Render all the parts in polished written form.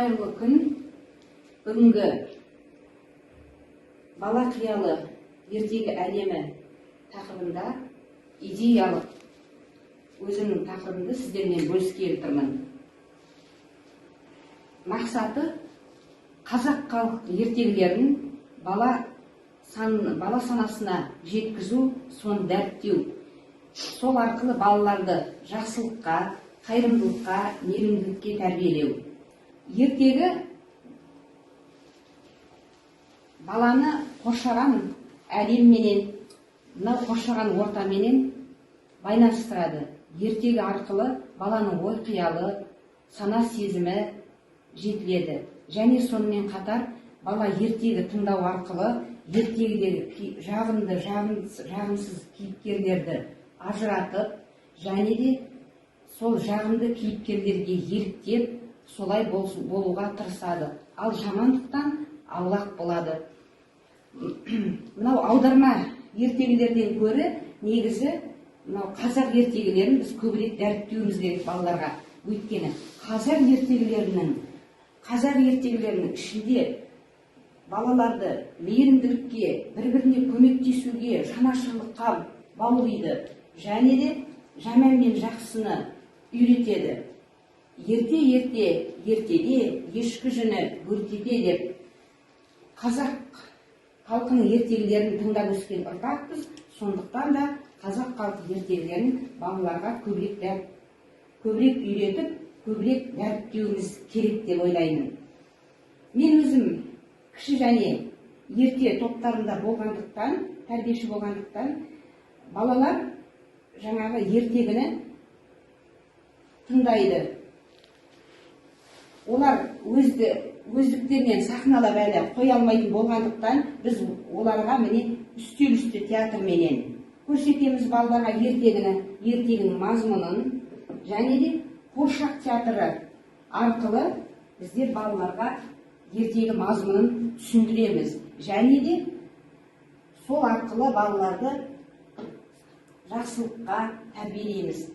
Қайырлы күн! Бүгінгі «Бала қиялы – ертегі әлемі» тақырыбында идеялық өзімнің тақырыбымды сіздермен бөліскелі тұрмын. Мақсаты: қазақ халық ертегілерін бала санасына жеткізу, соны дәріптеу, сол арқылы балаларды жақсылыққа, қайырымдылыққа, мейірімділікке тәрбиелеу. Ертегі баланы қоршаған әлемменен, мынау қоршаған ортаменен байланыстырады. Ертегі арқылы баланың ой қиялы, сана сезімі жетіледі. Және сонымен қатар бала ертегі тыңдау арқылы ертегідегі жағымды, жағымсыз кейіпкерлерді ажыратып және де сол жағымды кейіпкерлерге еліктеп, солай болуға тырысады, ал жамандықтан аулақ болады. Мынау аударма ертегілерден гөрі негізі мынау қазақ ертегілерін біз көбірек дәріптеуіміз керек балаларға. Өйткені қазақ ертегілерінің ішінде балаларды мейірімділікке, бір біріне көмектесуге, жанашырлыққа баулиды және де жаман мен жақсыны үйретеді. «Ерте, ерте, ертеде, ешкі жүні бөртеде» деп қазақ халқының ертегілерін тыңдап өскен ұрпақпыз. Сондықтан да қазақ халқы ертегілерін балаларға көбірек үйретіп, көбірек дәріптеуіміз керек деп ойлаймын. Мен өзім кіші және ерте топтарында болғандықтан, тәрбиеші болғандықтан, балалар жаңағы ертегіні тыңдайды. Олар өздіктерінен сахналап әлі қоя алмайтын болғандықтан, біз оларға, міне, үстел үсті театрменен көрсетеміз балаларға ертегіні, ертегінің мазмұнын. Және де қуыршақ театры арқылы біздер балаларға ертегі мазмұнын түсіндіреміз және де сол арқылы балаларды жақсылыққа тәрбиелейміз.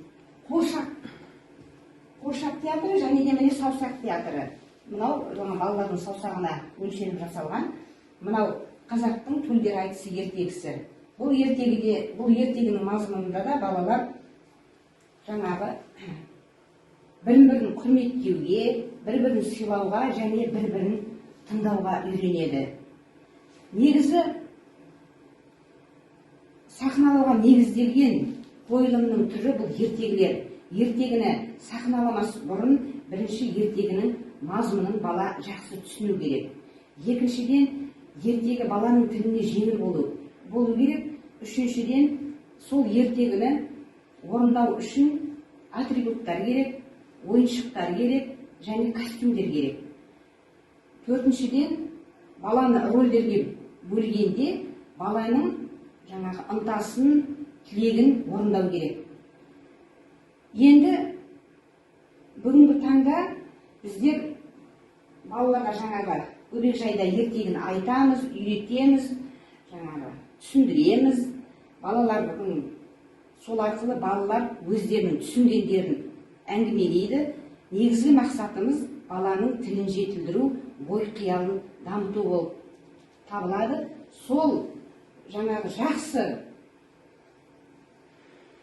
Қуыршақ театры және де, міне, саусақ театры. Мынау жаңа балалардың саусағына өлшеніп жасалған. Мынау қазақтың «Төлдер айтысы» ертегісі. Бұл ертегінің мазмұнында да балалар жаңағы бірін бірін құрметтеуге, бір бірін сыйлауға және бір бірін тыңдауға үйренеді. Негізі сахналауға негізделген қойылымның түрі – бұл ертегілер. Ертегіні сахналамас бұрын бірінші ертегінің мазмұнын бала жақсы түсіну керек. Екіншіден, ертегі баланың тіліне жеңіл болу керек. Үшіншіден, сол ертегіні орындау үшін атрибуттар керек, ойыншықтар керек және костюмдер керек. Төртіншіден, баланы рөлдерге бөлгенде баланың жаңағы ынтасын, тілегін орындау керек. Енді бүгінгі таңда біздер балаларға жаңағы бөбекжайда ертегіні айтамыз, үйретеміз, жаңағы түсіндіреміз балалардың. Сол арқылы балалар өздерінің түсінгендерін әңгімелейді. Негізгі мақсатымыз баланың тілін жетілдіру, ой қиялын дамыту болып табылады. Сол жаңағы жақсы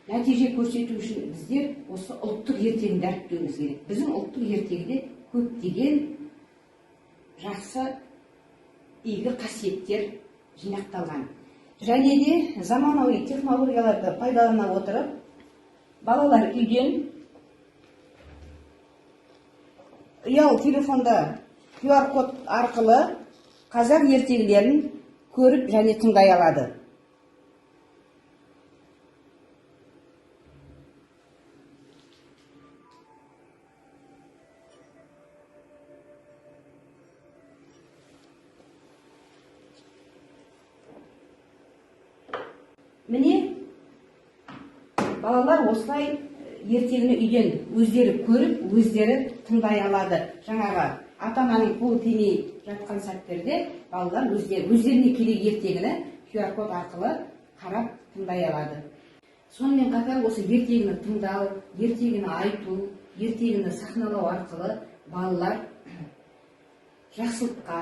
нәтиже көрсету үшін біздер осы ұлттық ертегіні дәріптеуіміз керек. Біздің ұлттық ертегіде көптеген жақсы, игі қасиеттер жинақталған. Және де заманауи технологияларды пайдалана отырып, балалар үйден ұялы телефонда QR код арқылы қазақ ертегілерін көріп және тыңдай алады. Міне, балалар осылай ертегіні үйден өздері көріп, өздері тыңдай алады. Жаңағы ата ананың қолы тимей жатқан сәттерде балалар өздеріне керек ертегіні QR код арқылы қарап, тыңдай алады. Сонымен қатар осы ертегіні тыңдау, ертегіні айту, ертегіні сахналау арқылы балалар Жақсылыққа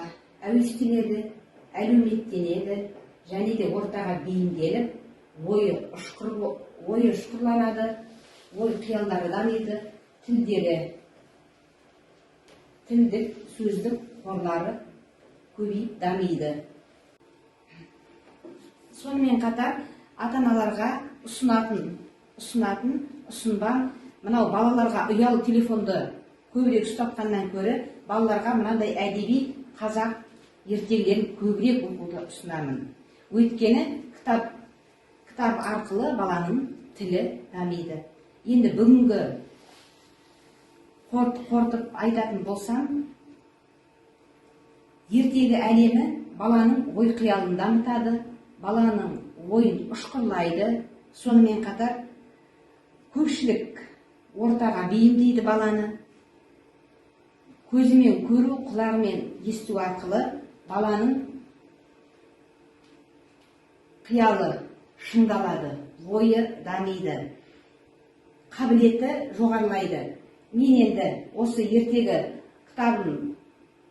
әуестенеді, әлеуметтенеді және де ортаға бейімделіп, ойы ұшқырланады, ой қиялдары дамиды, тілдері, тілдік, сөздік қорлары көбейіп дамиды. Сонымен қатар ата аналарға ұсынатын ұсынбам: мынау балаларға ұялы телефонды көбірек ұстатқаннан гөрі, балаларға мынандай әдеби қазақ ертегілерін көбірек оқуды ұсынамын. Өйткені кітап арқылы баланың тілі дамиды. Енді бүгінгі қорытып айтатын болсам, ертегі әлемі баланың ой қиялын дамытады, баланың ойын ұшқырлайды, сонымен қатар көпшілік ортаға бейімдейді баланы. Көзімен көру, құлағымен есту арқылы баланың қиялы шыңдалады, ойы дамиды, қабілеті жоғарылайды. Мен енді осы ертегі кітабын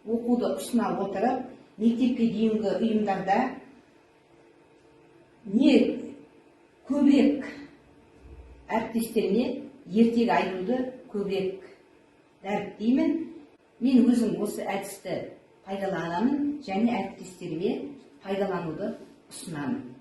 оқуды ұсына отырып, мектепке дейінгі ұйымдарда не көбірек әріптестеріме ертегі айтуды көбірек дәріптеймін. Мен өзім осы әдісті пайдаланамын және әріптестеріме пайдалануды ұсынамын.